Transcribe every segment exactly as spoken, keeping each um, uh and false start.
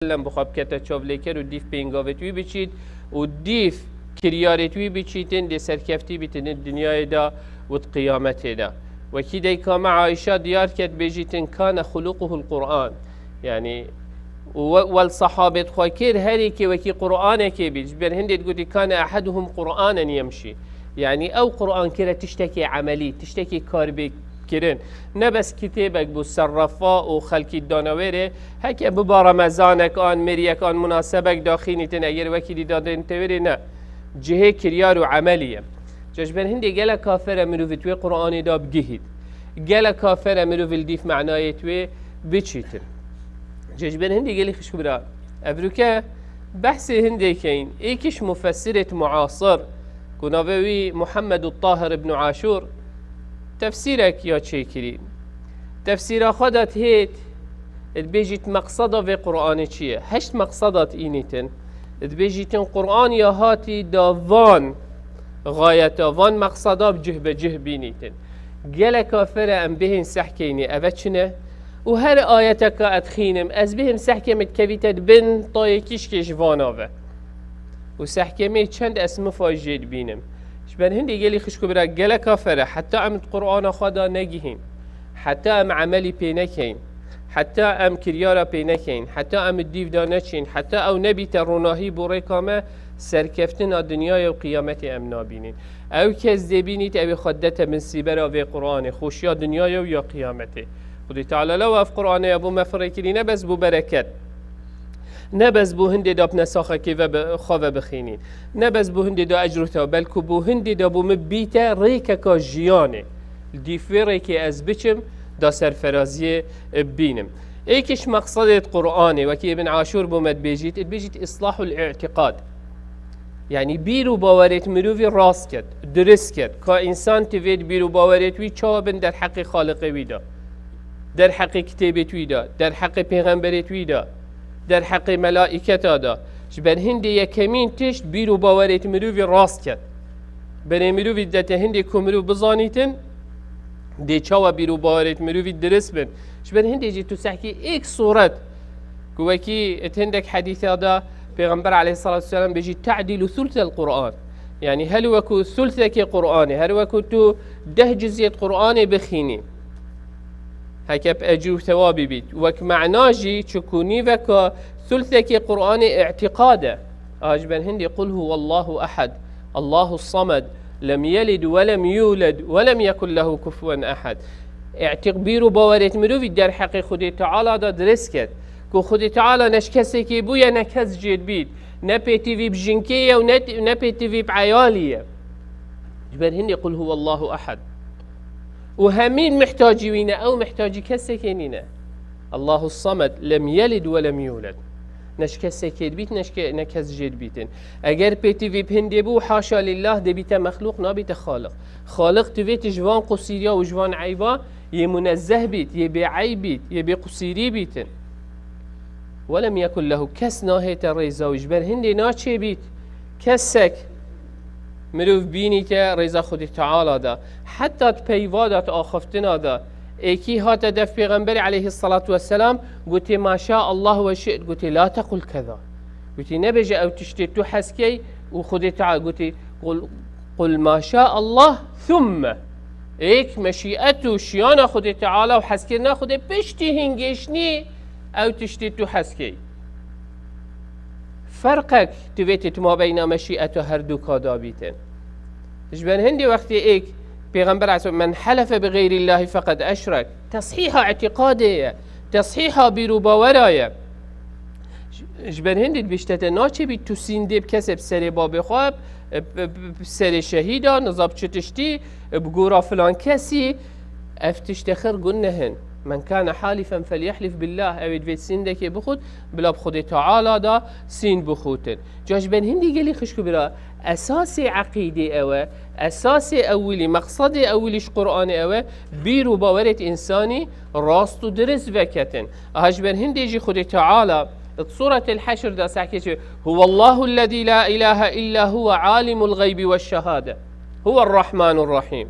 sellem bi xwe bikete çavlêker û dîf pêngavê wî biçît û dîf kiryarê wî biçîtin, dê serkeftî bîtin di dinyayê de û di qiyametê de. Wekî deyka me Aîşa diyar ket, bêjîtin, "Kane xuluquhul Qur'an." Yanî, û we-, wel sahabê xwe kir, her yekê wekî Qur'anekê bît. Ji ber hindê digotî, "Kane eheduhum Qur'anen yemşî." Yanî, ew Qur'an kire tiştekê emelî, tiştekê karbê kirin. Ne bes kitêbek bû ser refa û xelkî dana wêrê, heke biba Remezanek an, mêriyek an, munasebek daxînîtin, eger wekî dî dadên tewêrê ne. Cihê kiryar û emelî ye. Ca ji ber hindê gelek kafir e mirov di wê Qur'anê de bigihît. Gelek kafir e mirov li dîf manayê wê biçîtin. Ca ji ber hindê gelî xişk bira. Evroke behsê hindê keyin. Êkiş mufessirêt muasir, ku navê wî Muhammed û Tahir ibn Aşûr, tefsîrek ya çêkirî. Tefsîra xwe de dihêt, dibêjît, meqseda vê Qur'anê çi ye? Heşt meqseda dînîtin. Dibêjîtin, Qur'an ya hatî da van xayeta, van meqseda bi cih be cih bînîtin. Gelek kafir e em bihên sehkeynî, eve çi ne? Û her ayeteka ez dixînim, ez bihim sehkemê dikevîte di bin tayê kişkê ji vana ve. Û sehkemê çend ez mifa jê dibînim. Ji ber hindê gelî xişk û bira gelek kafir e, heta em di Qur'ana xwe de negihîn, heta em emelî pê nekeyin, heta em kiryara pê nekeyin, heta em di dîv de neçîn, heta ew nebîte ronahî bo rêka me, serkeftina dinyayê û qiyametê em nabînin. Ew kes dê bînît, ew ê xwe dete bin sîbera vê Qur'anê, xweşiya dinyayê û ya qiyametê. Xwedê Teala lew ev Qur'anê ya bo me firê kirî, ne bes bo bereket, ne bes bo hindê da bi nesaxekê ve bi, xwe ve bixînîn, ne bes bo hindê da ecr û tewab, belku bo hindê da bo min bîte rêkeka jiyanê. Li dîf vê rêkê ez biçim, da serferaziyê bînim. Êkiş meqsedê Qur'anê, wekî Ibn Aşûr bo me dibêjît, dibêjît islahul i'tiqad. Yanî bîr û bawerêt mirovî rast ket, dirist ket. Ka însan tivêt bîr û bawerêt wî çawa bin derheqê Xaliqê wî de, derheqê kitêbêt wî de, derheqê pêxemberêt wî de, derheqê melaîketa de. Ji ber hindê yekemîn tişt bîr û bawerêt mirovî rast ket. Berê mirovî dete hindê ku mirov bizanîtin, dê çawa bîr û bawerêt mirovî dirist bin. Ji ber hindê jî tu sehkî êk sûret, ku wekî di hindek hedîsa de Pêxember aleyhissalatu vesselam bêjî, "Te'dîlu thulthel Qur'an." Yanî hel weku thulthekê Qur'anê, her weku tu deh ciziyet Qur'anê bixînî. Heke bi ecr û thewabî bît. Wek mana jî çiku nîveka thulthekê Qur'anê îtiqad e. A ji ber hindê Qul huwallahu ehad, Allahu samed, lem yelid we lem yuled we lem yekun lehu kufuwen ehad. Îtiq-, bîr û bawerêt mirovî derheqê Xwedê Teala de dirist ket. Ku Xwedê Teala ne ji kesekê bûye, ne kes jê dibît. Ne pêtivî bi jinkê ye û ne, ne pêtivî bi eyalî ye. Ji ber hindê Qul huwallahu ehad. Û hemîn mihtacî wî ne, ew mihtacî kesekê nîne. Allahu samed, lem yelid we lem yuled. Ne ji kesekê dibît, ne ji ke-, ne kes jê dibîtin. Eger pêtivî bi hindê bû, haşa lillah, dê bîte mexlûq, nabîte xaliq. Xaliq divêt ji van qusîriya û ji van eyba yê munezzeh bît, yê bêeyb bît, yê bêqusîrî bîtin. Welem yekun lehu, kes nahête rêza wî, ji ber hindê naçê bît. Kesek mirov bînîte rêza Xwedê Teala de. Heta di peyva de, di axiftina de, êkî hate dev Pêxemberê aleyhissalatu vesselam, gotê, "Ma şa Allah ve şi't", gotê, "La tequl keza." Gotê, "Nebêje ew tiştê tu hez key û Xwedê Teala." Gotê, "Qul, qul ma şa Allah thumme." Êk meşîet û şiyana Xwedê Teala û hezkirina Xwedê piştî hingêşnî ew tiştê tu hez key. Ferqek divêtê tu mabeyna meşîet û her du ka dabîtin. Ji ber hindê wextê êk Pêxember aleyhisselam, "Men helefe bi xeyrîllahî feqed eşrek." Teshiha îtîqadê ye. Teshiha bîr û bawera ye. Ji, ji ber hindê dibêjte te naçê bî tu sîndê bi kesê bi serê babê xwe, bi, bi, bi serê şehîda, niza bi çi tiştî, bi gora filan kesî, ev tiştê xir guneh in. "Men kane halifen felyehlif billah." Ew ê divê sîndekê bixwit, bila bi Xwedê Teala da sînd bixwîtin. Ca ji ber hindî gelî xişk û bira, esasê eqîdê ew e, esasê ewilî, meqsedê ewilî ji Qur'anê ew e, bîr û bawerêt însanî rast û dirist veketin. Aha ji ber hindê jî Xwedê Teala di Sûretil Heşr de sehkê çi, "Huwallahu lezî la ilahe illa huwe alimul geybi ve şehade. Huwerrahmanurrahîm."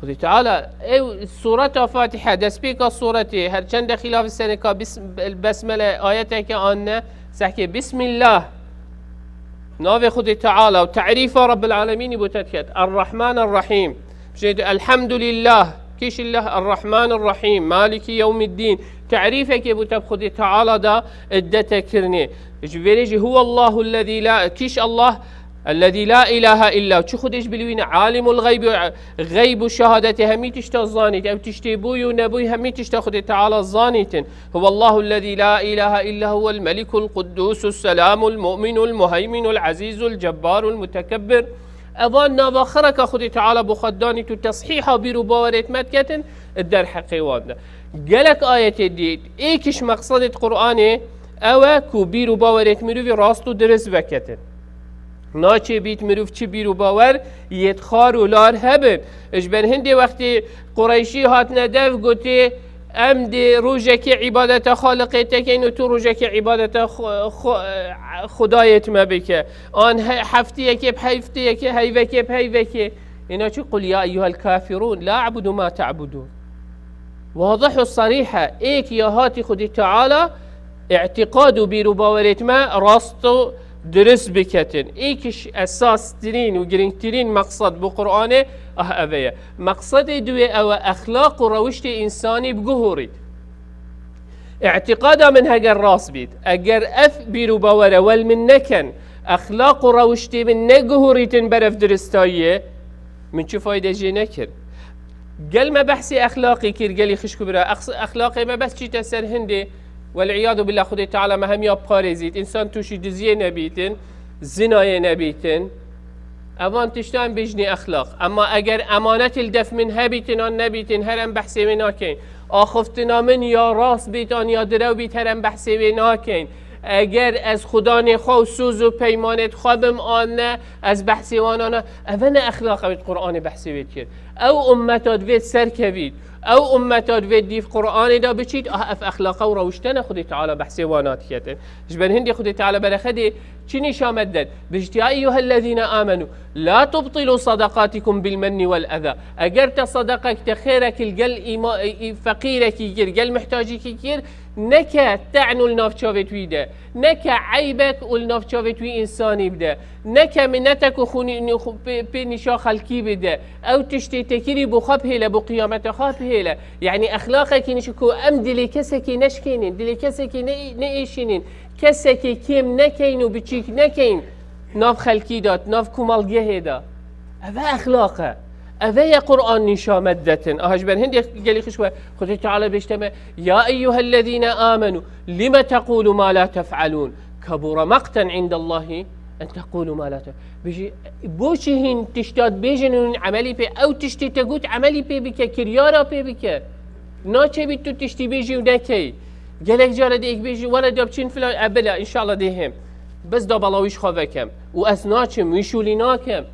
Xwedê Teala ew sureta Fatiha, destpêka suretê, her çende xilafî sereka bis-, besmele ayeteke anne, sehkê Bismillah. Navê Xwedê Teala û terîfa Rabbil Alemînî bo te diket. Er-Rahman er-Rahîm. Jê de Elhamdulillah. Kîşillah er-Rahman er-Rahîm. Maliki yewmiddin. Terîfekê bo te bi Xwedê Teala da idete kirinê. Ji verê jî Huwallahu ellezî la, kîş Allah, ellezî la ilahe illa, çi Xwedê ji bilî wî ne, alimul xeybi, xeyb û şehadetê hemî tişta zanît. Ew tiştê bûyî û nebûyî hemî tişta Xwedê Teala zanîtin. Huwallahu ellezî la ilahe illa huwel melikul quddusus selamul mu'minul muheyminul ezîzul cebbarul mutekebbir. Evan nava xireka Xwedê Teala bo xwe danît û tesîha bîr û bawerêt me diketin, derheqê wan de. Gelek ayetê dît, êkiş meqsedê Qur'anê ew e ku bîr û bawerêt mirovî rast û dirist veketin. Naçê bît mirov çi bîr û bawer yêt xar û lar hebin. Ji ber hindê wextê Qureyşî hatine dev gotê, em dê rojekê îbadeta Xaliqê te kein û tu rojekê îbadeta xu-, xu-, Xudayê me bike. An he-, heftiyekê bi heftiyekê, heyvekê bi heyvekê. Îna çi? Qul ya eyyuhel kafirûn, la a'budu ma ta'budûn. Wadih û serîh e, êk ya hatî Xwedê Teala îtîqad û bîr û bawerêt me rast û dirist biketin. Êkiş esastirîn û girîngtirîn meqsed bo Qur'anê, ah, ev e. Meqsedê duwê ew e, exlaq û rewiştê însanî biguhorît. Îtîqada min heger rast bît, eger ev bîr û bawere wel min neken, exlaq û rewiştê min neguhorîtin berev diristayiyê, min çi fayde jê nekir? Gel me behsê exlaqê kir, gelî xişk û bira. Ex-, exlaqê me bes çîte ser hindê. Wel'iyadu billah, Xwedê Teala me hemiya parêzît. Însan tûşî diziyê nebîtin, zinayê nebîtin. Evan tiştan bêjnî exlaq. Ema eger emanet li def min hebîtin an nebîtin, her em behsê wê nakeyn. Axiftina min ya rast bît an ya direw bît, her em behsê wê nakeyn. Eger ez xudanê xwe û soz û peymanêt xwe bim an ne, ez behsê wan an ne. Eve ne exlaq e wê Qur'anê behsê wê dikir. Ew ummeta divê serkevît. Ew ummeta divê dîv Qur'anê de biçît, ah, ev exlaqa û rewiştene Xwedê Teala behsê wana diketin. Ji ber hindê Xwedê Teala berexedê çi nîşa me didet? Bijît, ya eyyuhellezîne amenu, la tubtilu sadaqatikum bil menni wel eza. Eger te sadaqek, te xêrek li gel îma-, î-, feqîrekî kir, gel mihtacîkî kir, neke te'nû li nav çavêt wî de, neke eybek û li nav çavêt wî însanî bide, neke minetek û xûnî-, xû-, pê, pê nîşa xelkî bide. Ew tiştê te kirî bo xwe bihêle, bo qiyameta xwe bihêle. Yanî exlaqekî nîşe ku em dilê kesekî neşkênîn, dilê kesekî ne-, neêşînîn, kesekî kêm nekeyn û biçîk nekeyn nav xelkî de, nav komelgehê de. Eve exlaq e. Eve ye Qur'an nîşa me didetin. Aha ji ber hindê gelî xişk we, Xwedê Teala bêjte me, ya eyyuhellezîne amenu, lime teqûlu ma la tef'alûn, kebura maqten indallahi en teqûlu ma la te-, Bijî, bo çi hîn tişta dibêjin û hîn emelî pê, ew tiştê te got emelî pê bike, kiryara pê bike. Naçe bît tu tiştî bêjî û nekey. Gelek cara dê êk bêjî, were da biçin filan, e, bila, înşallah dê hêm. Bes da bala wî ji xwe vekem. Û ez naçim, wî şûlî nakem.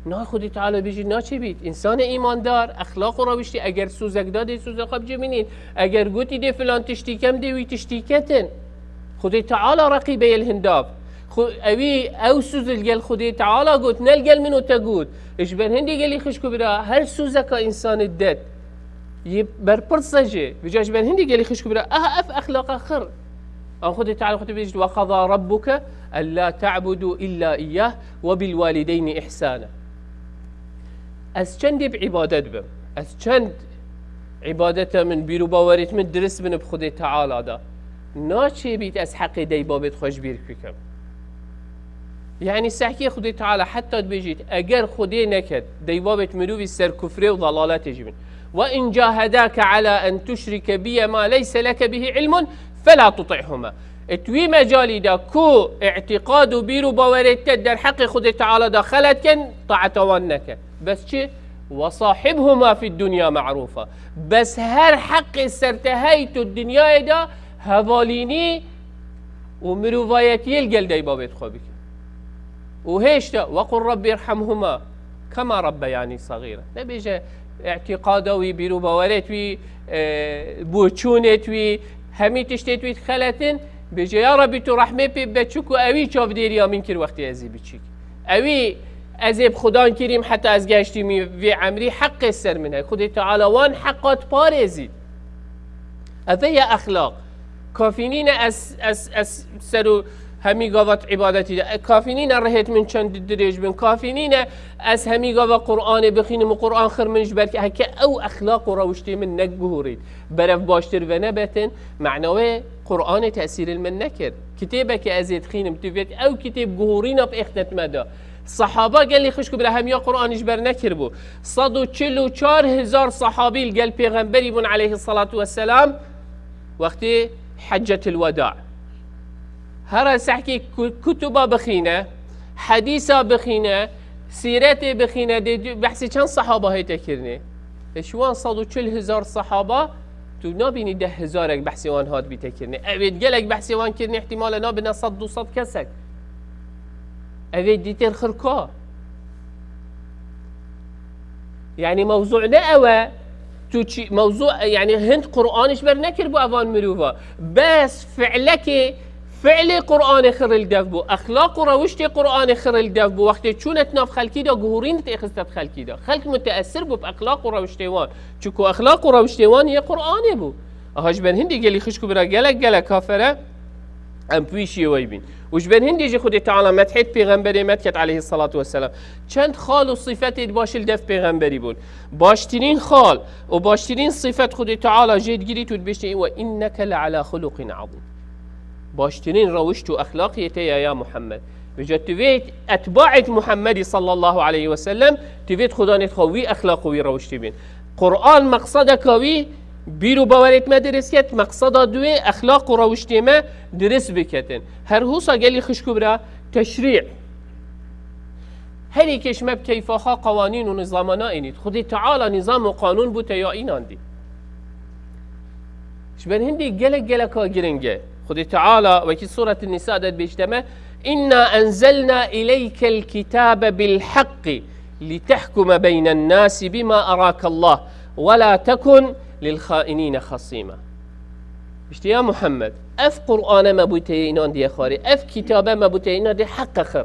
Na Xwedê Teala bêjî, naçe bît. Însanê îmandar, exlaq û rewiştî, eger sûzek da dê sûzek xwe bicivînîn. Eger gotî dê filan tiştî kem, dê wî tiştî ketin. Xwedê Teala reqîbeyê li hindav. Xwe-, ewî, ew sûz li gel Xwedê Teala got, ne li gel min û te got. Ji ber hindê gelî xişk û bira, her sûzeka însanê didet. Yê berpirse jê. Vêca ji ber hindê gelî xişk û bira, ah, ev exlaqa xir. An Xwedê Teala xwe tê bêjit, "Ve qada rabbuke ellâ te'budû illâ iyyah ve bil walideyni ihsâna." Ez çendê bi îbadet bim? Ez çend îbadeta min, bîr û bawerêt min dirist bin bi Xwedê Teala da? Naçê bît ez heqê dey babêt xwe ji bîr bikim. Yanî sehkê Xwedê Teala heta dibêjît, eger Xwedê neket, dey babêt mirovî ser kufrê û dalaletê jî bin. "Ve in cahedake ala en tuşrike biye ma leyse leke bihi ilmun, fela tuti'huma." E, tu wî mecalî de ku îtîqad û bîr û bawerê te derheqê Xwedê Teala de xelet ken, taeta wan neke. Bes çi? "Ve sahibhuma fid dunya ma'rufa." Bes her heqê ser te heyt û dinyayê de hevalînî û mirovayetiyê li gel dey babêt xwe bike. Û hêşta, "Ve qul Rabbi irhamhuma kema rabbeyanî sagira." Nebêje îtîqada wî, bîr û bawerêt wî, e, boçûnêt wî, hemî tiştêt wî dixeletin, bêje, "Ya Rabbî, tu rehmê pê be, çiku ewî çavdêriya min kir wextê ez ê biçîk. Ewî Ez ê bi Xudan kirîm heta ez gehiştîm vê emrî, heqê ser min heye. Xwedê Teala wan heqat parêzît. Ev e ya exlaq. Kafî nîne ez, ez, ez ser û hemî gavat îbadetî de. E, kafî nîne rihêt min çend dirêj bin. Kafî nîne ez hemî gava Qur'anê bixînim û Qur'an xir min ji ber ke-, heke ew exlaq û rewiştê min neguhurît. Berev baştir venebetin, mena wê Qur'anê tesîril min nekir. Kitêbeke ez ê dixînim, tu vêt ew kitêb guhurîna bi êxnet me de. Sahaba gelî xişk û bira hemiya Qur'anî ji ber nekiribû. Sed û çil û çar hezar sahabî li gel pêxemberî bûn aleyhissalatu vesselam wextê Heccetil Weda. Here sehkî ku-, kutuba bixîne, hedîsa bixîne, sîretê bixîne, dê du-, behsê çend sahaba hête kirinê? E, ji wan sed û çil hezar sahaba, tu nabînî deh hezarek behsê wan hat bîte kirinê. Ew ê gelek behsê wan kirinê, ihtimale nabine sed du sed kesek. Ev ê dîtir xirka. Yani mewzu ne ew e. Tu çi, mewzu, yani hind Qur'an ji ber nekir bu evan mirova. Bes fi'lekê, fi'lê Qur'anê xiril dev bu. Exlaq û rewiştê Qur'anê xiril dev bu. Wextê çûnet nav xelkî de, guhurîn têxistet xelkî de. Xelk müteessir bu bi exlaq û rewiştê wan. Çuku exlaq û rewiştê wan yê Qur'anê bu. Aha ji ber hindî gelî xişk û bira gelek gelek kafere. Em pîşî wê bîn. Û ji ber hindî jî Xwedê Teala medhê pêxemberê me diket aleyhissalatu vesselam. Çend xal û sifetê di baş li dev pêxemberî bûn. Baştirîn xal û baştirîn sifet Xwedê Teala jê digirît û dibêjte, "Ve inneke le ala xuluqin azîm." Baştirîn rewişt û exlaqiyê te ya, ya Muhammed. Vêca tu vê etbaet Muhammedî sallallahu aleyhi ve sellem, tu vê Xudanê xwe wî exlaq û wî rewiştî bîn. Qur'an meqsedeka wî bîr û bawerêt me dirist ket, meqseda duê exlaq û rewiştê me dirist biketin. Her husa gelî xişk û bira teşrî. Her yekê ji me bi keyfa xwe qewanîn û nizama naînît. Xwedê Teala nizam û qanûn bû te ya înandî. Ji ber hindî gelek geleka giring e. Xwedê Teala wekî Suret Nîsa de dibêjte me, "Inna enzelna ileykel kitabe bil haqqi litehkume beynen nasi bima arakallah ve la tekun lil xainine xasima." İşte ya Muhammed, ev Qur'ane me bû teye înandiye xwarê, ev kitabe me bû teye înandiye heqe xir.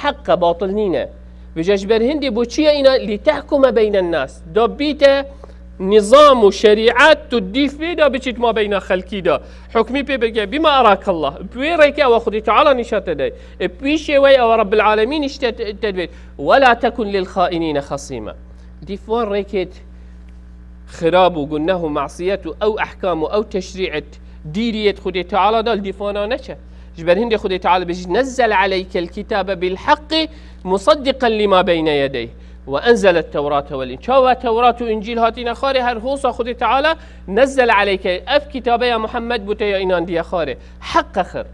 Heqe batil nîne. Vêca ji ber hindê bo çi ye îna? Lîtehkume beynen nas. Da bîte nizam û şerîet tu dîf bê da biçît ma beyna xelkî da. Hukmî pê bike. Bîma erakallah. Bi wê rêkê ewa Xwedê Teala nîşa te dey. E, bi wî şêweyê ewa Rabbil Alemîn îşte te, te divêt. Wela tekun lil xainîne xesîme. Dîf wan rêkêt xirab û guneh û masiyet û ew ehkam û ew teşrîet dîriyet Xwedê Teala da li dîfana neçe. Ji ber hindê Xwedê Teala bêjî, "Nezzel aleykel kitabe bil haqqi musaddiqan lima beyne yedeyh ve enzelet tewrate vel in-." Çawa Tewrat û Încîl hatîne xwarê, her hosa Xwedê Teala, "Nezzel aleyke", ev kitabe ya Muhammed bû te ya înandiye xwarê. Heqe xir.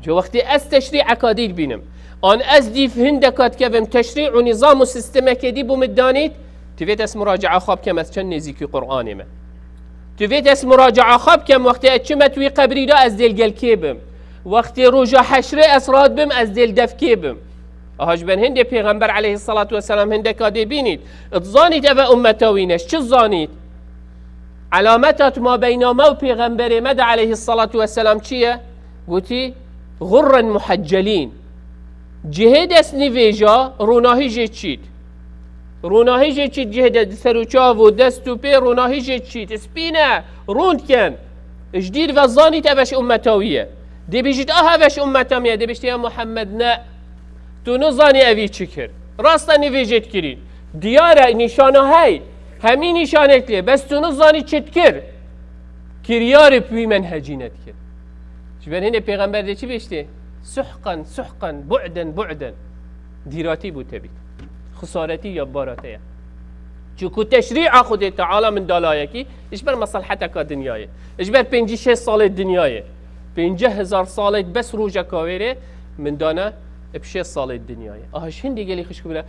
Ji wextê ez teşrî'eka dî dibînim, an ez dîv hindeka dikevim teşrî û nîzam û sîstemekê dî bo min danît, divêt ez muracaa xwe bikem, ez çend nêzîkî Qur'anê me. Divêt ez muracaa xwe bikem, wextê ez çime tu wî qebrî de ez dê li gel kê bim. Wextê roja heşrê ez radibim, ez dê li dev kê bim. Aha ji ber hindê Pêxember aleyhissalatu vesselam hindeka dê bînît. Dizanît ev e ummeta wî ne. Çi zanît? Elameta tu ma beyna me û Pêxemberê me de aleyhissalatu vesselam çi ye? Gotî, "Xurren muheccelîn." Cihê dest nivêja, ronahî jê çît. Ronahî jê çît, cihê de ser û çav û dest û pê ronahî jê çît. Spî ne, rûn dikin. Ji dîr ve zanît ev e ji ummeta wî ye. Dê bêjît, "Aha ev e ji ummeta min ye." Dê bêjît, "Ya Muhammed, ne. Tu nizanî evî çi kir. Rasta nivêjê dikirî. Diyar e, nîşana hey. Hemî nîşanêt lê. Bes tu nizanî çi dikir. Kiryarê bi wî menhecî nedikir." Ji ber hindê Pêxember dê çi bêjtê? "Suhqan, suhqan, bu'den, bu'den." Dîratî bû te bît. Xisaretî ya barate ye. Çunku teşrî'a Xwedê Teala min da layekî ji ber meselheteka dinyayê. Ji ber pêncî şêst salê dinyayê. Pêncî hezar salê bes rojeka wêrê min dane bi şêst salê dinyayê. Aha ji hindê gelî xişk bira.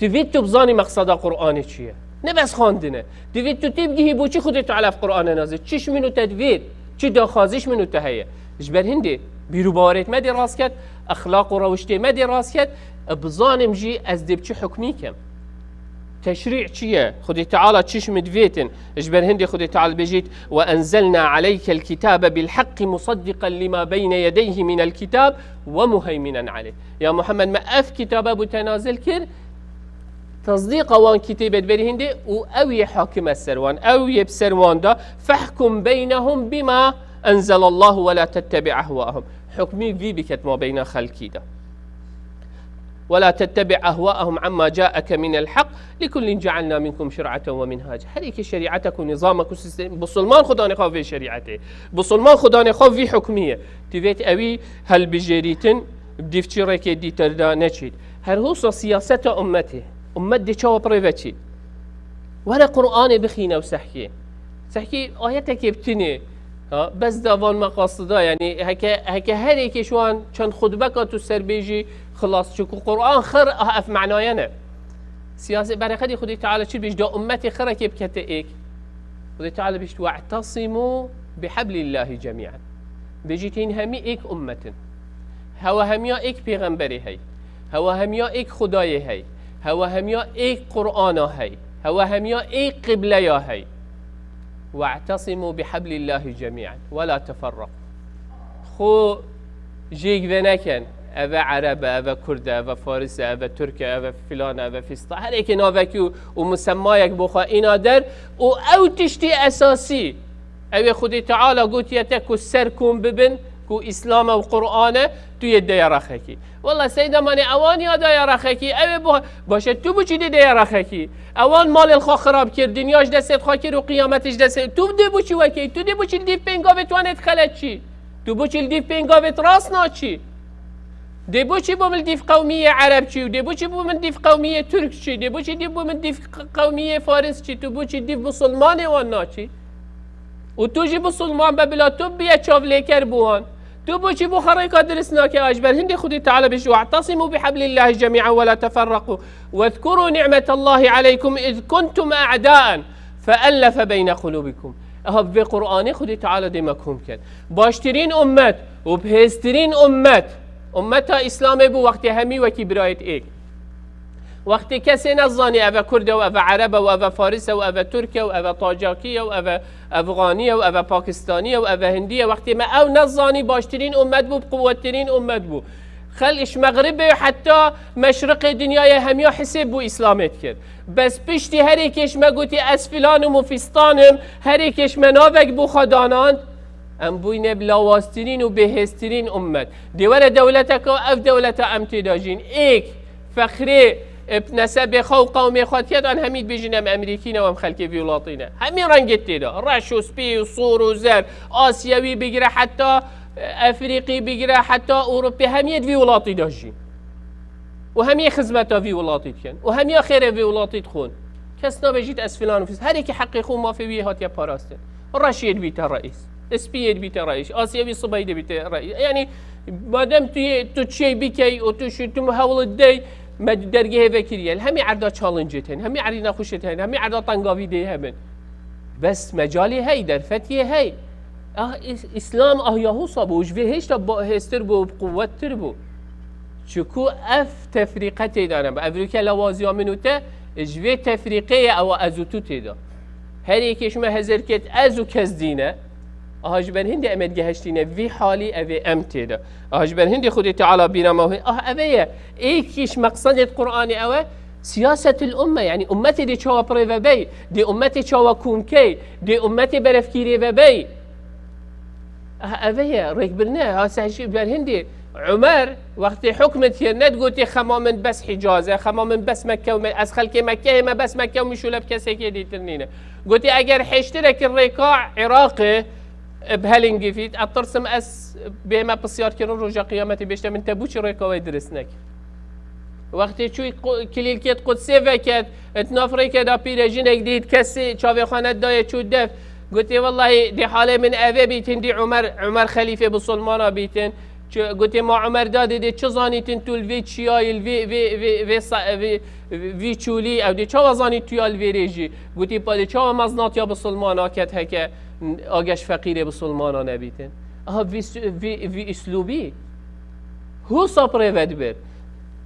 Divêt tu bizanî meqseda Qur'anê çi ye. Ne bes xwendin e. Divêt tu tê bigihî bo çi Xwedê Teala ev Qur'ane nazê. Çi ji min û te divêt? Çi daxwazî ji min û te heye? Ji ber hindê bîr û bawerêt me dê rast ket, exlaq û rewiştê me dê rast ket, e, bizanim jî ez dê bi çi hukmî kem. Teşrî çi ye? Xwedê Teala çi ji min divêtin? Ji ber hindê Xwedê Teala dibêjît, "Ve enzelna aleykel kitabe bil haqqi musaddiqan lima beyne yedeyhi minel kitab ve muheyminen aleyh." Ya Muhammed, me ev kitabe bo te nazil kir, tasdîqa wan kitêbe diberî hindê û ew yê hakim e ser wan, ew yê bi ser wan da, "Fehkum beynehum bima enzelallahu ve la tettebi ehwaahum." Hukmî vî biket mabeyna xelkî de. "Ve la tettebi ehwaahum amma caeke minel haq, likullin cealna minkum şir'aten ve minhac." Her yekê şerîetek û nizamek û sîstem, Bisilman xudanê xwe vê şerîetê. Bisilman xudanê xwe vî hukmî ye. Divêt ewî helbijêrîtin, divçî rêkê dîtir de neçît. Her hosa siyaseta ummetê. Ummet dê çawa pirê veçî? Were Qur'anê bixîne û sehkê. Sehkê ayetekê bitinê. Ha, bes da van meqasida, yani heke, heke her yekê ji wan çend xutbeka tu serbêjî xilas, çunku Qur'an xir, ah, ev manaya ne. Siyasê bereqedî Xwedê Teala çi bêj da ummetê xirekê bikete êk. Xwedê Teala bêj, "We'tasimu bihablillahi cemi'an." Bêjît hîn hemî êk ummetin. Hewa hemiya êk pêxemberê hey. Hewa hemiya êk Xwedayê hey. Hewa hemiya êk Qur'ana hey. Hewa hemiya êk qibleya hey. "We'tasimu bihablillahi cemi'an ve la teferraku." Xo jêk veneken. Eve Ereb e, eve Kurd e, eve Faris e, eve Türk e, eve filan e, eve fista. Her êkê navekî û, û musemmayek bo xwe îna der û ew tiştî esasî. Ew ê Xwedê Teala gotiye te ku ser kom bibin, ku Îslam e û Qur'an e, tu yê deya rexekî. Wela seyda manê ewan ya deya rexekî, ew ê bo-, baş e, tu bo çi dê deya rexekî? Ewan malê xwe xirab kir, dinya ji destê xwe kir û qiyametê ji destê. Tu dê bo çi wekey? Tu dê bo çi li dîv pêngavê twanê dixelet çî? Tu bo çi li dîv pêngavê rast naçî? Dê bo çi bo min li dîv qewmiyê Ereb çî û dê bo çi bo min dîv qewmiyê Türk çî? Dê bo çi dîv bo min dîv q-, qewmiyê Faris çî? Tu bo çi dîv Musulmanê wan naçî? Û tu jî Musulman be bila tu biye çavlêker bo wan. Tu bo çi bo xwe rêka dirist nake? A ji ber hindê Xwedê Teala bêjî, "We'tasimu bihablillahi cemi'an ve la teferraku. Wezkuru ni'metallahi aleykum iz kuntum a'daen feellefe beyne kulubikum." Aha, vê Qur'anê Xwedê Teala dê me kom ket. Baştirîn ummet û bihêztirîn ummet, ummeta Îslamê bû wextê hemî wekî birayêt êk. Wextê kesê nezanî eve Kurd e û eve Ereb e û eve Faris e û eve Türk e û eve Tacakî ye û eve Efxanî ye û eve Pakistanî ye û eve Hindî ye. Wextê me ew nezanî, baştirîn ummet bû, bi quwettirîn ummet bû. Xelk ji Mexribê heta Meşriqê dinyayê hemiya hisêb bû Îslamê dikir. Bes piştî herêkê ji me gotî, "Ez filan im û fistan im", herêkê ji me navek bû xwe danand, em bûyne bi lawaztirîn û bêhêztirîn ummet. Dê were dewleteka, ev dewleta em tê de jîn. Êk, fexrê, e, nesebê xwe û qewmê xwe diket, an hemî dibêjin, "Em Emerîkî ne û em xelkê vî welatî ne." Hemî rengê tê de. Reş û spî û sor û zer. Asyewî bigire heta, e, Efrîqî bigire heta Ewropê, hemiyê di vî welatî de jîn. Û hemiyê xizmeta vî welatî dikin. Û hemiya xêrê vî welatî dixwin. Kes nabêjît, "Ez filan û fis-", herêkî heqê xwe û mafê wî hatiye parastin. Reşiyê dibîte reîs. Spiyê dibîte reîs. Asyewî sibeyî dibîte reîs. Yani, madem tu yê, tu çiyê bikey û tu şu, tu hewl didey, me di dergehê vekiriye. Hemî erda challenge tên. Hemî erdî nexweşê tên. Hemî erda tengavî dê hebin. Bes mecalê hey, derfetiyê hey. Ah, Îs-, Îslam ah ya husa bû. Ji vê hêşta ba-, hêztir bû, quwettir bû. Çiku ev tefrîqe tê de ne. Ev rûke lewaziya min û te, ji vê tefrîqeyê ew ez û tu tê de. Her yekê ji me hezir ket, ez û kes dîne. Aha ji ber hindê em ê digeheştîne vî halî, ev ê em tê de. Aha ji ber hindê Xwedê Teala bîra me wê. Ah, ev ê ye. Êkî ji meqsedê Qur'anê ew e. Siyasetil umme, yani ummetê dê çawa pirê vebey, dê ummetê çawa kûmkey, dê ummetê berevkîrê vebey. Ah, ev ê ye, rêkbirine, ha, se ji ber hindê. Umer, wextê hukm dikir, nedigotê xema min bes Hicaz e, xema min bes Mekke û me-, ez xelkê Mekkeyê me bes Mekke û min şûle bi kesekê dîtir nîne. Gotê, eger hêştirek rêka Iraqê, e, bi helingivît, ez tirsim ez bême pisyarkirin roja qiyametê, bêjte min te bû çi rêka wê dirist nekir. Wextê çû qu-, kilîlkêt Qudsê veket, di nav rêke de pîre jinek dît, kesê çavê xwe nedayê çû def. Gotê, "Wellahî, dê halê min evê bît, hindî Umer, Umer xelîfê bisilmana bîtin." Çi, gotê, "Ma Umer da dê, dê çi zanîtin tu li vê çiyayî, li vê, vê, vê, vê sa-, vê, vî çûlî, ew dê çawa zanît tu ya li vê rê jî?" Gotê, "Pa dê çawa meznatiya bisilmana ket heke, ageş feqîrê bisilmana nebîtin?" Aha, vî s-, vî, vî îslûbî. Husa pirê vedibir.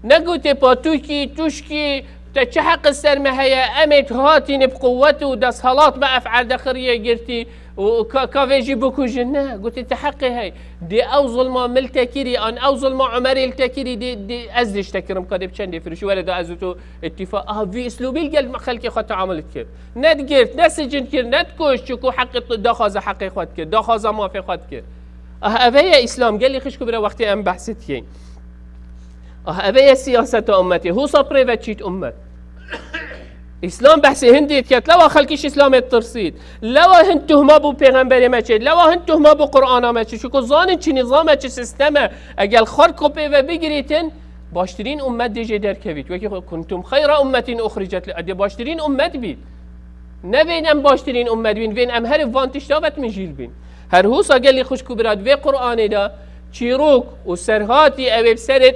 Negotê, "Pa tu kî, tu ji kî, Te çi heqi ser me heye? Em ê hatîne bi quwet û desthilat me ev erde xiriye girtî û ka, ka vê jî bikujin. Ne, gotê te heqê hey. Dê ew zulma mil te kirî, an ew zulma Umerê li te kirî, dê, dê ez dê ji te kirim ka dê bi çendê firûşî. Were da ez û tu îtîfa-, aha, vî îslûbî li gel xelkê xwe teamul dikir. Ne digirt, ne sicin kir, ne dikoş, çiku heqê tu daxwaza heqê xwe dikir, daxwaza mafê xwe dikir. Ah, ev ye Îslam, gelî xişk û bira, wextê em behsê dikên. Ah, ev ye siyaseta ummetê. Husa bi rê ve çît ummet. Îslam behsê hindê diket, lewa xelkî ji Îslamê ditirsît. Lewa hind tuhma bû pêxemberê me çêt. Lewa hind tuhma bû Qur'ana me çêt. Çiku zanin çi nîzam e, çi sîstem e. Egel xwe ku pê ve bigirîtin, baştirîn ummet dê jê derkevît. Wekî xwe, "Kuntum xeyra ummetin uxricet li", dê baştirîn ummet bît. Ne vên em baştirîn ummet bîn, vên em herî van tişta ve mijîl bîn. Her husa gelî xwişk û bira, di vê Qur'anê de çîrok û serhatî ew ê bi serê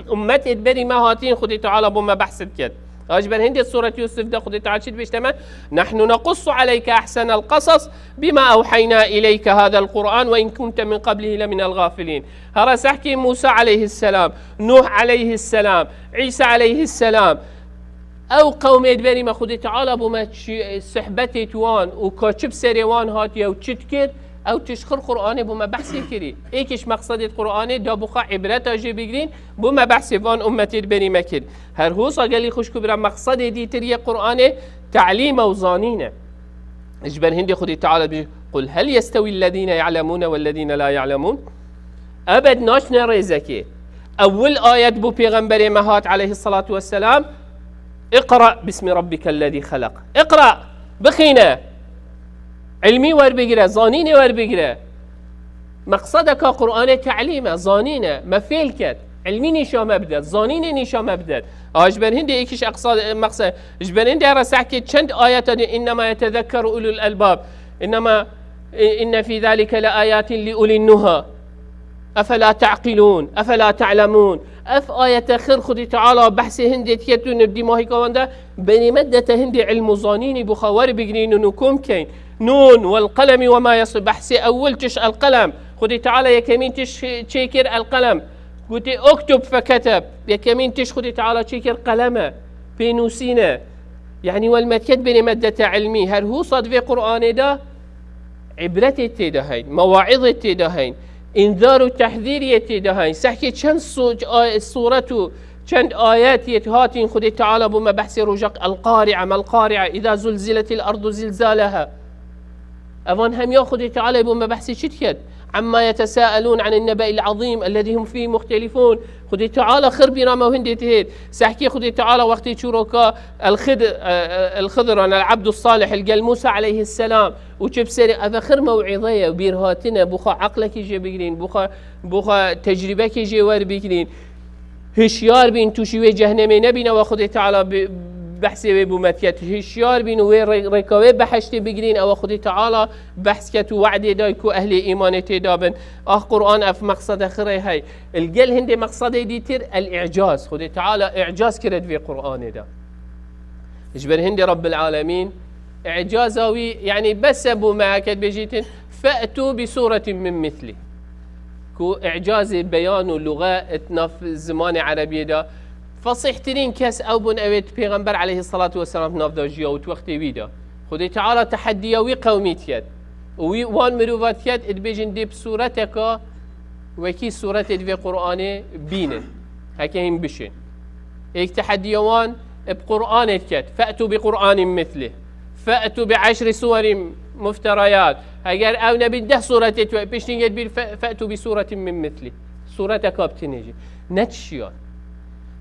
ummetê berî me hatîn, Xwedê Teala bo me behs diket. Ha ji ber hindê Suret Yusuf de Xwedê Teala çi dibêjte me? "Nahnu nequssu aleyke ahsenel qasas bima ewheyna ileyke hadel Qur'an ve in kunte min qablihi leminel gafilîn." Hera sehkê Musa aleyhisselam, Nuh aleyhisselam, Îsa aleyhisselam, ew qewmê di berî me Xwedê Teala bo me çi, sohbetê wan û ka çi bi serê wan hatiye û çi dikir, ew tişt xir Qur'anê bo me behsê kirî. Êkî ji meqsedê Qur'anê da bo xwe îbreta jê bigirîn, bo me behsê van ummetê di berî me kir. Her hosa gelî xwişk û bira, meqsedê dîtir yê Qur'anê telîm e û zanîn e. Ji ber hindê Xwedê Teala dibêje, "Qul hel yestewî ellezîne ya'lemûne wellezîne la ya'lemûn?" Ebed naçine rêzekê. Ewil ayet bo pêxemberê me hat aleyhissalatu vesselam, "Iqra bismi rabbikellezî xelaq." Iqra, bixîne. Ilmî werbigire, zanînê werbigire. Meqsedeka Qur'anê telîm e, zanîn e, me fêl ket. Ilmî nîşa me bidet, zanînê nîşa me bidet. A ji ber hindê êkî ji eqsa-, meqse-, ji ber hindê re sehkê çend ayeta de, "Innema yetezekkeru ulul elbab. Innema, e, inne fî zalike le ayatin li ulin nuha. Efela ta'qilûn, efela ta'lemûn." Ev ayete xir Xwedê Teala behsê hindê diket û nivdî mahîka wan de, berî me dete hindê ilm û zanînî bo xwe werbigirîn û nû kom keyn. Nûn wel qelemi we ma yesturûn. Behsê ewil tişt el qelem. Xwedê Teala yekemîn tişt çêkir el qelem. Gotê, "Uktub feketeb." Yekemîn tişt Xwedê Teala çêkir qelem e. Pênûsîn e. Yanî wel me diket berî me dete ilmî. Her husa di vê Qur'anê de îbretê tê de heyn, mewaîzê tê de heyn, înzar û tehdîriyê tê de heyn. Sehkê çend su-, ay-, sûret û çend ayet yê hatîn Xwedê Teala bo me behsê rojak el-Qari'a, mel-Qari'a, îza zulziletil ardu zilzaleha. Evan hemiya Xwedê Teala bo me behsê çi diket? Amma yetesaelûn anin nebe'il azîm ellezî hum fîhî muhtelifûn. Xwedê Teala xir bîra me hindê dihêt. Sehkê Xwedê Teala wextê çûroka el-Xid-, e, e, el-Xidran, el-Abdus Salih, el gel Musa aleyhisselam. Û çi bi serê ev xir mew'îze ye, bîrhatine, bo xwe eqlekî jê bigirîn, bo xwe, bo xwe tecrîbekê jê werbigirîn. Hişyar bîn, tûşî wê cehnemê nebîn, ewa Xwedê Teala bi-, behsê wê bo me diket. Hişyar bîn û wê rê-, rêka wê beheştê bigirîn, ewa Xwedê Teala behs ket û we'dê day ku ehlê îmanê tê de bin. Ah Qur'an ev meqsede xirê hey. Li gel hindê meqsedê dîtir el-i'caz. Xwedê Teala i'caz kire di vê Qur'anê de. Ji ber hindê Rabbil Alemîn, i'caza wî, yanî bes e bo me heke dibêjîtin, "Fe'tû bi sûretin min mislî." Ku i'cazê beyan û luxe di nav zimanê erebiyê de, fesîhtirîn kes ew bûn, ew ê di Pêxember aleyhissalatu vesselam di nav de jiya û di wextê wî de. Xwedê Teala teheddiya wî qewmî diket. Û wî wan mirova diket, dibêjin dê bi sûreteka wekî sûretê di vê Qur'anê bînin. Heke hîn bişên. Êk teheddiya wan bi Qur'anê diket. "Fe'tû bi Qur'anin mislih. Fe'tû bi eşri suwerin mufterayat." Eger ew nebîn deh sûretê tu piştî yê dibîr fe-, "Fe'tû bi sûretin min mislih." Sûreteka bi tinê jî. Ne tişiyan.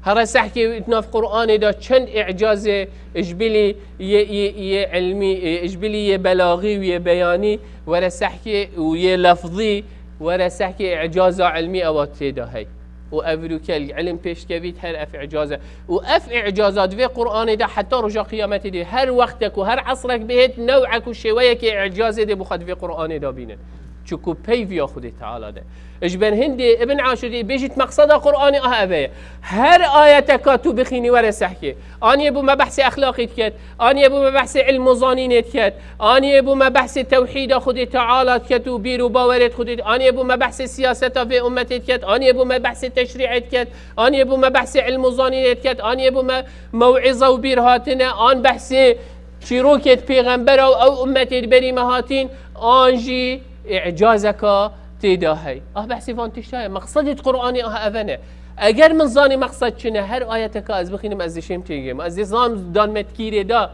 Here sehkê di nav Qur'anê de çend i'cazê ji bilî yê, yê, yê ilmî, e, ji bilî yê belaxî û yê beyanî were sehkê û yê lefzî were sehkê i'caza ilmî ewa tê de hey. Û ev rûke li ilim pêşkevît her ev i'caza. Û ev i'caza di vê Qur'anê de heta roja qiyametê de her wextek û her esrek bihêt new'ek û şêweyekê i'cazê dê bo xwe di vê Qur'anê de bînin. Çiku peyv ya Xwedê Teala de. Ji ber hindê Ibn Aşurî bêjît, meqseda Qur'anê ah eve ye. Her ayeteka tu bixînî were sehkê. Aniyê bû me behsê exlaqî diket. Aniyê bû me behsê ilm û zanînê diket. Aniyê bû me behsê tewhîda Xwedê Teala diket û bîr û bawerê Xwedê. Aniyê bû me behsê siyaseta vê ummetê diket. Aniyê bû me behsê teşrî'ê diket. Aniyê bû me behsê ilm û zanînê diket. Aniyê bû me mew'iza û bîr hatine. An behsê çîrokê pêxembera û ew ummetê di berî me hatîn. An jî î'cazeka tê de hey. Ah behsê van tişta ye. Meqsedê Qur'anê ah eve ne. Eger min zanî meqsed çi ne, her ayeteka ez bixînim, ez dişêm têgêm. Ez dê zan dan me dikîrê da.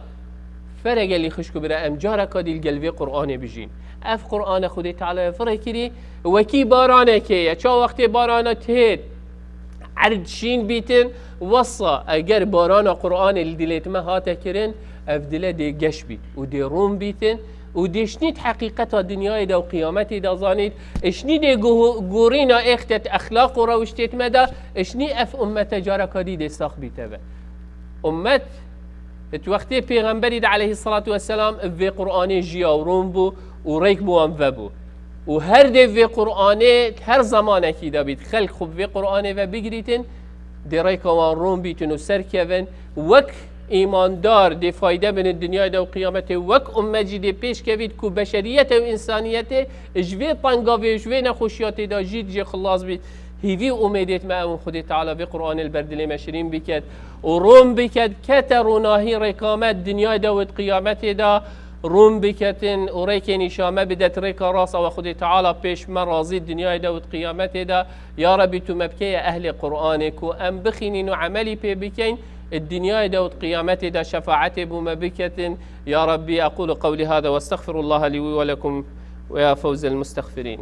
Fere gelî xişk û bira, em careka dî li gel vê Qur'anê bijîn. Ev Qur'ane Xwedê Teala ye firê kirî, wekî baranekê ye. Ça wextê barana têt, erd şîn bîtin, wesa eger barana Qur'anê li dilêt me hate kirin, ev dile dê geş bît û dê rûn bîtin û dê şnît heqîqeta dinyayê de û qiyametê de zanît, şnî dê guhu-, gorîna êxtet exlaq û rewiştêt me de, şnî ev ummete careka dî dê sax bîte ve. Ummet, di wextê pêxemberî de aleyhissalatu vesselam vê Qur'anê jiya û rûn bû û rêk bi wan vebû. Û her dê vê Qur'anê her zamanekî de bît, xelk xwe bi vê Qur'anê ve bigirîtin, dê rêka wan rûn bîtin û serkevin. Wek îmandar dê fayde binin dinyayê de û qiyametê, wek ummet jî dê pêş kevît ku beşeriyetê û însaniyetê ji vê tengavê, ji vê nexweşiya tê de jî jê xilas bît. Hîvî û umêdêt me ew in Xwedê Teala vê Qur'anê li ber dilê me şirîn biket û rûn biket, kete rûnahî rêka me dinyayê de û di qiyametê de rûn biketin û rêkê nîşa me bidet rêka rast, ew Xwedê Teala pêş me razî dinyayê de û di qiyametê de. Ya Rebî tu me bikeye ehlê Qur'anê ku em bixînîn û emelî pê bikeyn, di dinyayê de û di qiyametê de şefaetê bo me biketin. Ya Rebî, أقول قولي هذا وأستغفر الله لي ولكم ويا فوز المستغفرين.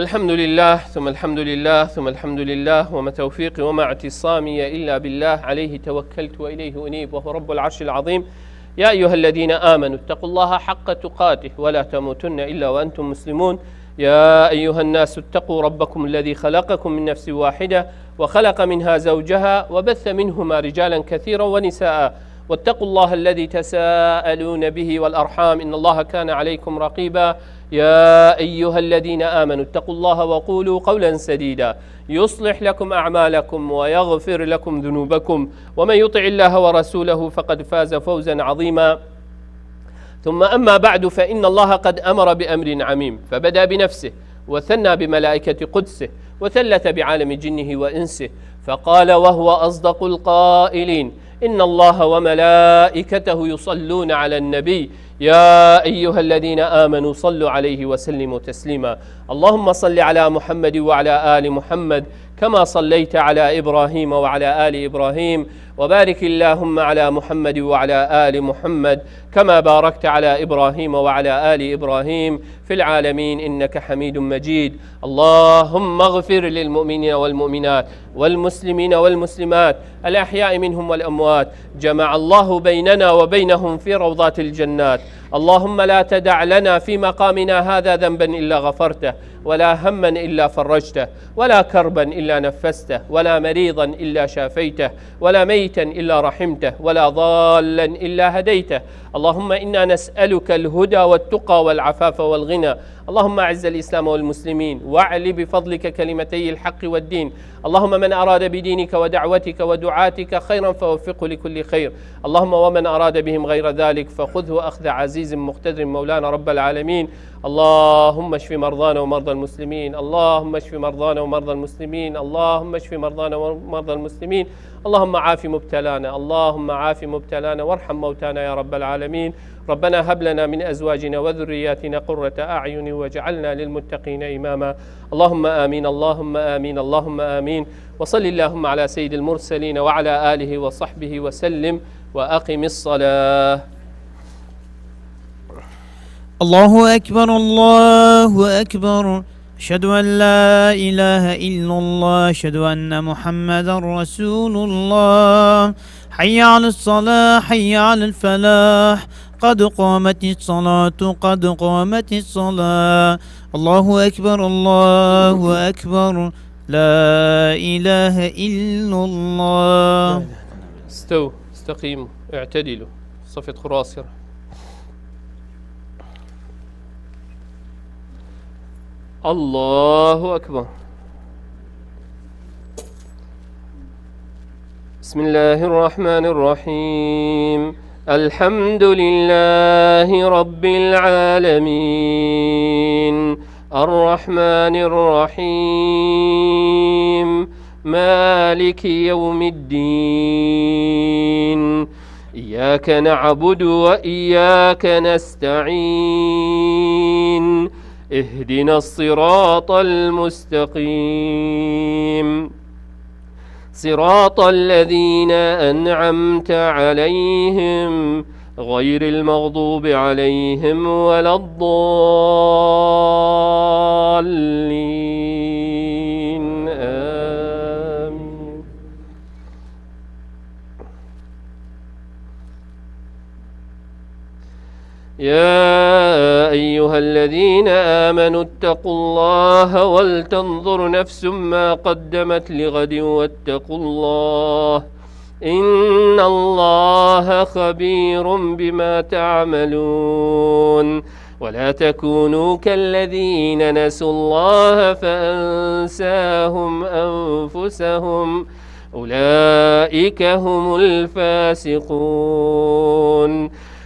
الحمد لله، ثم الحمد لله، ثم الحمد لله، وما توفيقي وما اعتصامي إلا بالله، عليه توكلت وإليه أنيب، وهو رب العرش العظيم. يا أيها الذين آمنوا اتقوا الله حق تقاته ولا تموتن إلا وأنتم مسلمون. يا أيها الناس اتقوا ربكم الذي خلقكم من نفس واحدة وخلق منها زوجها وبث منهما رجالا كثيرا ونساء واتقوا الله الذي تساءلون به والأرحام إن الله كان عليكم رقيبا. يا أيها الذين آمنوا اتقوا الله وقولوا قولا سديدا يصلح لكم أعمالكم ويغفر لكم ذنوبكم ومن يطع الله ورسوله فقد فاز فوزا عظيما. ثم أما بعد فإن الله قد أمر بأمر عميم فبدأ بنفسه وثنى بملائكة قدسه وثلث بعالم جنه وإنسه فقال وهو أصدق القائلين إن الله وملائكته يصلون على النبي يا أيها الذين آمنوا صلوا عليه وسلموا تسليما. اللهم صل على محمد وعلى آل محمد كما صليت على إبراهيم وعلى آل إبراهيم وبارك اللهم على محمد وعلى آل محمد كما باركت على إبراهيم وعلى آل إبراهيم في العالمين إنك حميد مجيد. اللهم اغفر للمؤمنين والمؤمنات والمسلمين والمسلمات الأحياء منهم والأموات. جمع الله بيننا وبينهم في روضات الجنات. اللهم لا تدع لنا في مقامنا هذا ذنبا إلا غفرته ولا هما إلا فرجته ولا كربا إلا نفسته ولا مريضا إلا شافيته ولا ميتا إلا رحمته ولا ضالا إلا هديته. اللهم إنا نسألك الهدى والتقى والعفاف والغنى. اللهم أعز الإسلام والمسلمين وأعل بفضلك كلمتي الحق والدين. اللهم من أراد بدينك ودعوتك ودعاتك خيرا فوفقه لكل خير. اللهم ومن أراد بهم غير ذلك فخذه أخذ عزيز مقتدر مولانا رب العالمين. اللهم اشف مرضانا ومرضى المسلمين. اللهم اشف مرضانا ومرضى المسلمين. اللهم اشف مرضانا ومرضى المسلمين. اللهم عاف مبتلانا. اللهم عاف مبتلانا وارحم موتانا يا رب العالمين. ربنا هب لنا من أزواجنا وذرياتنا قرة أعين واجعلنا للمتقين إماما. اللهم آمين، اللهم آمين، اللهم آمين. وصل اللهم على سيد المرسلين وعلى آله وصحبه وسلم. وأقم الصلاة. الله أكبر، الله أكبر. أشهد أن لا إله إلا الله، أشهد أن محمدا رسول الله. حي على الصلاة، حي على الفلاح، قد قامت الصلاة، قد قامت الصلاة. الله أكبر، الله أكبر. لا إله إلا الله. استووا، استقيموا، اعتدلوا. صفة خراصرة. الله أكبر. بسم الله الرحمن الرحيم. الحمد لله رب العالمين. الرحمن الرحيم. مالك يوم الدين. إياك نعبد وإياك نستعين. اهدنا الصراط المستقيم. صراط الذين أنعمت عليهم غير المغضوب عليهم ولا الضالين. آمين. يا أيها الذين آمنوا اتقوا الله ولتنظر نفس ما قدمت لغد واتقوا الله، إن الله خبير بما تعملون. ولا تكونوا كالذين نسوا الله فأنساهم أنفسهم، أولئك هم الفاسقون.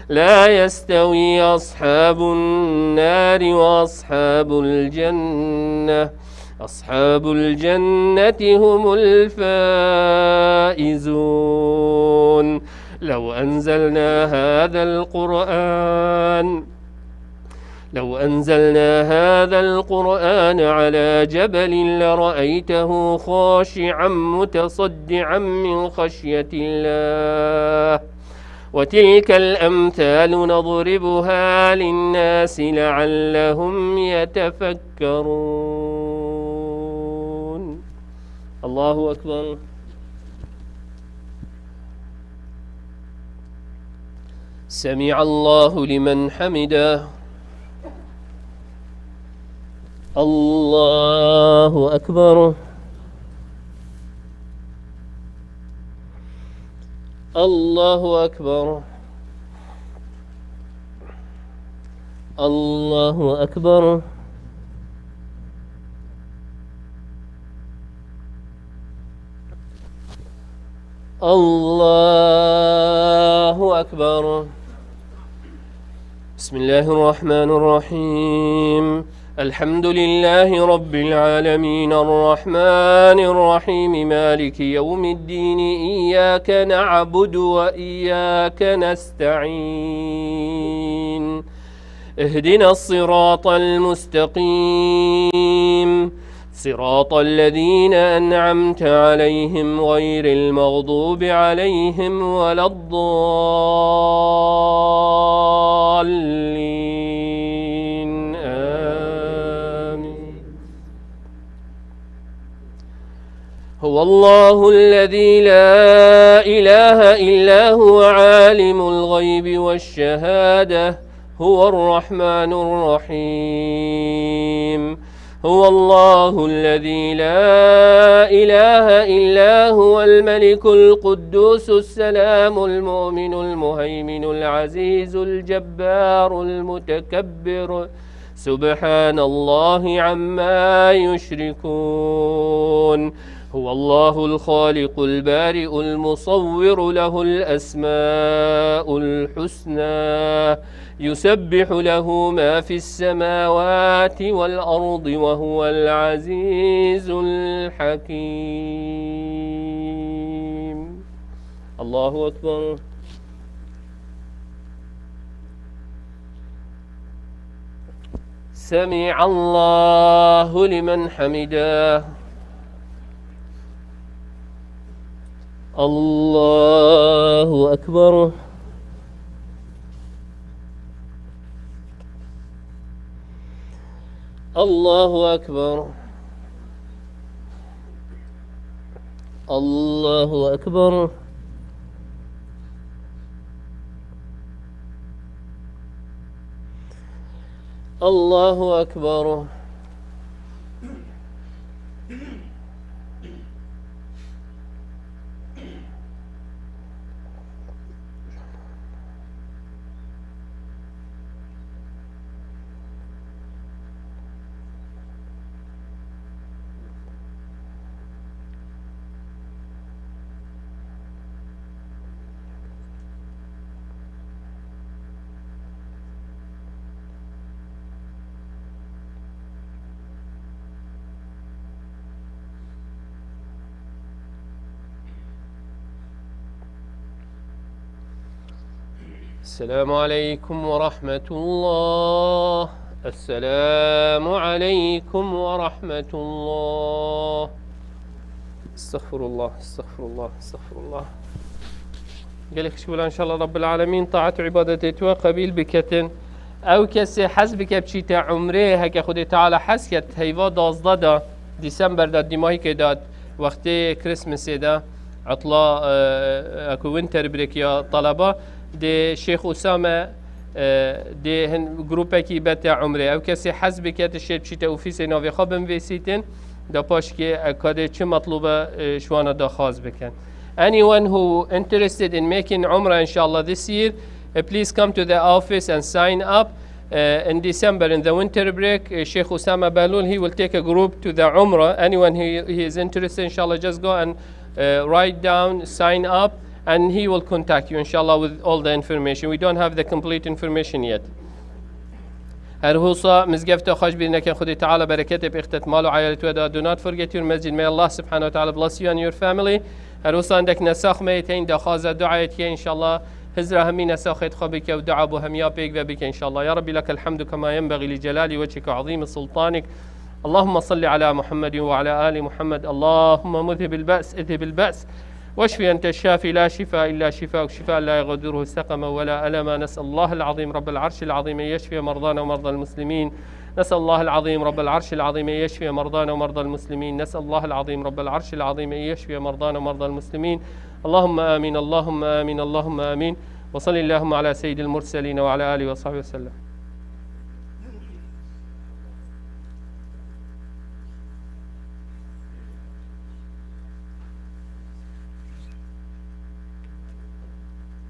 لا يستوي أصحاب النار وأصحاب الجنة، أصحاب الجنة هم الفائزون. لو أنزلنا هذا القرآن لو أنزلنا هذا القرآن على جبل لرأيته خاشعا متصدعا من خشية الله. وتلك الأمثال نضربها للناس لعلهم يتفكرون. الله أكبر. سمع الله لمن حمده. الله أكبر. الله أكبر. الله أكبر. الله أكبر. بسم الله الرحمن الرحيم. الحمد لله رب العالمين، الرحمن الرحيم، مالك يوم الدين، إياك نعبد وإياك نستعين. اهدنا الصراط المستقيم، صراط الذين أنعمت عليهم غير المغضوب عليهم ولا الضالين. آمين. هو الله الذي لا إله إلا هو عالم الغيب والشهادة هو الرحمن الرحيم. هو الله الذي لا إله إلا هو الملك القدوس السلام المؤمن المهيمن العزيز الجبار المتكبر. سبحان الله عما يشركون. هو الله الخالق البارئ المصور له الأسماء الحسنى. يسبح له ما في السماوات والأرض وهو العزيز الحكيم. الله أكبر. سمع الله لمن حمده. الله أكبر. الله أكبر. الله أكبر. الله أكبر. السلام عليكم ورحمة الله. السلام عليكم ورحمة الله. استغفر الله، استغفر الله، استغفر الله. Gelek xişbûlan, inşallah Rabbil Alemîn taat û îbadetê tu qebîl biketin. Ew kesê hez bike biçîte umrê, heke Xwedê Teala hez ket, heyva dazdeh de December de, dîmahîkê de, wextê Christmasê de, etla, e, e, ku winter break ya talaba, dê Şêx Usame, e, dê hin grûpekî bete umrê. Ew kesê hez bike, tu şêt biçîte ofîsê navê xwe binvêsîtin, da paşkê, e, kadê çi metlûbe, e, ji wana daxwaz bikin. Anyone who interested in making Umrah, inshallah, this year, uh, please come to the office and sign up. Uh, in December, in the winter break, uh, Sheikh Usama Balul, he will take a group to the Umrah. Anyone who he is interested, inshallah, just go and, uh, write down, sign up, and he will contact you, inshallah, with all the information. We don't have the complete information yet. Her husa mizgefta xwe ji bîr nekin, Xwedê Teala bereketê bixîte mal û eyalê we de. Do not forget your masjid. May Allah subhanahu wa ta'ala bless you and your family. Her husa hindek nesax me yê teyn daxwaza duayê diye, inşallah. Hizra hemî nesaxê xwe bike û dua bo hemiya pêk ve bike, inşallah. يا رب لك الحمد كما ينبغي لجلال وجهك وعظيم سلطانك. اللهم صل على محمد وعلى آل محمد. اللهم مذهب البأس، اذهب البأس. واشف أنت الشافي، لا شفاء إلا شفاءك، شفاء لا يغادره سقما ولا ألما. نسأل الله العظيم رب العرش العظيم أن يشفي مرضانا ومرضى المسلمين. نسأل الله العظيم رب العرش العظيم أن يشفي مرضانا ومرضى المسلمين. نسأل الله العظيم رب العرش العظيم أن يشفي مرضانا ومرضى المسلمين. اللهم آمين، اللهم آمين، اللهم آمين. وصل اللهم على سيد المرسلين وعلى آله وصحبه وسلم.